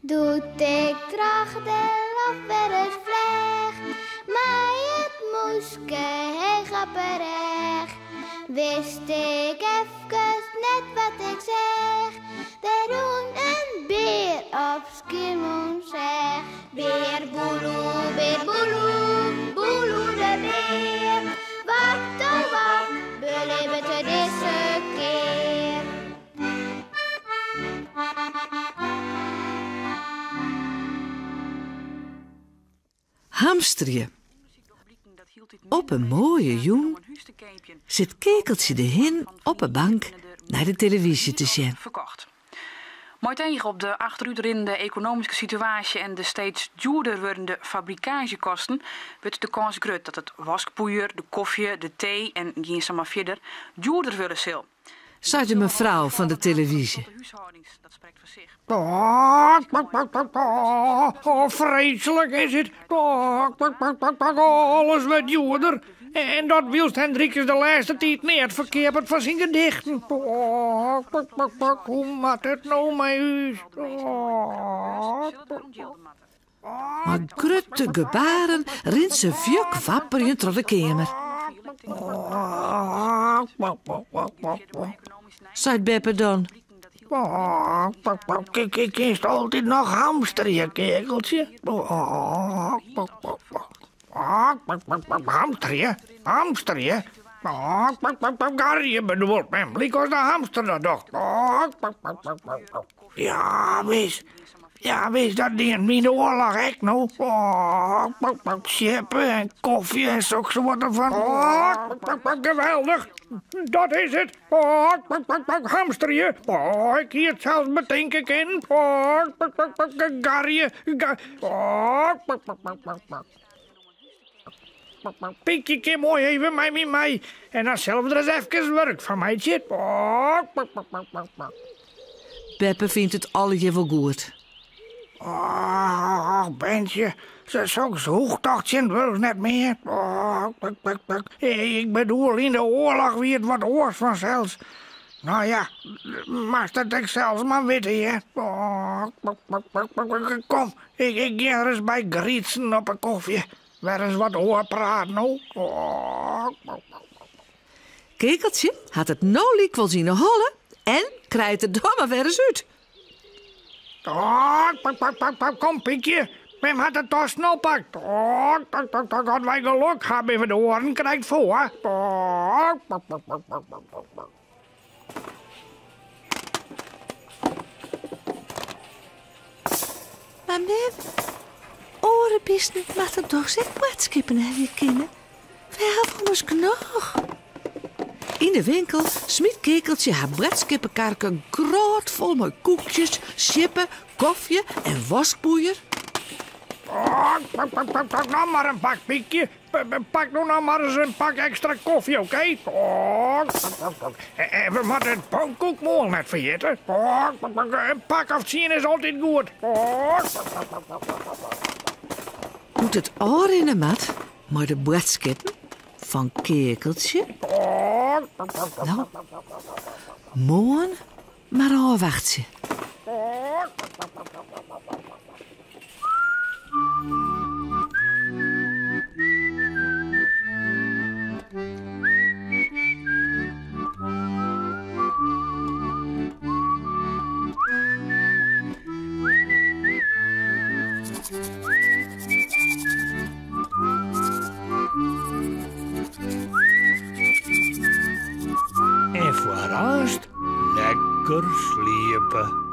Doe't ik troch de loft wer ris fleach, mei it mûske heech op 'e rêch, wist ik efkes net wat ik seach. Der rûn in bear op Skiermûntseach. Bear Boeloe, bear Boeloe, Boeloe de bear. Wat oh wat belibbet er dizze kear? Hamsterje. Op in moaie jûn sit Kekeltsje de hin op 'e bank nei de televyzje te sjen. Mei it each op de achterútrinnende ekonomyske situaasje en de steeds djoerder wurdende fabrikaazjekosten wurdt de kâns grut dat it waskpoeier, de kofje, de tee en gean sa mar fierder djoerder wurde sil. Seit de mefrou fan de televyzje. Oh, freeslik is it. Alles wurdt djoerder. En dat wylst Hendrikus de lêste tiid neat ferkeapet fan syn gedichten. Hoe moat it no mei ús? Mei grutte gebaren rint se wjukwapperjend troch de keamer. Seit beppe dan. Kinst altyd noch hamsterje, kegeltsje. Hamsterje? Hamsterje? Garje bedoelt mem, lykas de hamster dat docht. Ja, wis. Ja, wis, dat dienen we yn de oarloch ek no. Sjippe en kofje en soksoarte fan. Geweldich! Dat is it! Hamsterje! Ik hie it sels betinke kinnen. Garje! Piekje kin moai even mei my mei en dan sille we der ris efkes wurk fan meitsje. Beppe fynt it allegear wol goed. Och, berntsje, soks hoecht toch tsjintwurdich net mear. Ik bedoel, yn de oarloch wie it wat oars fansels. No ja, moatst it ek sels mar witte, hear. Kom, ik gean ris by Grytsen op 'e kofje. Wer ris wat oar praat no. Kekeltsje hat it no lykwols yn 'e holle en krijt it dan mar wer ris út. Kom Piekje, mem hat de tassen al pakt. As wy gelok ha binne we de oaren krekt foar. Mar mem, oare bisten moatte dochs ek boadskippen helje kinne? Wy hawwe ommers genôch. Yn de winkel smyt Kekeltsje har boadskippekarke grôtfol mei koekjes, sjippe, kofje en waskpoeier. Noch mar in pak, Piekje. Pak no noch mar ris in pak ekstra kofje, okee? En we moatte it pankoekmoal net ferjitte. In pak of tsien is altyd goed. Hoe't it ôfrinne moat mei de boadskippen fan Keakeltsje? No, moarn mar ôfwachtsje. En foar aanst lekker sliepe.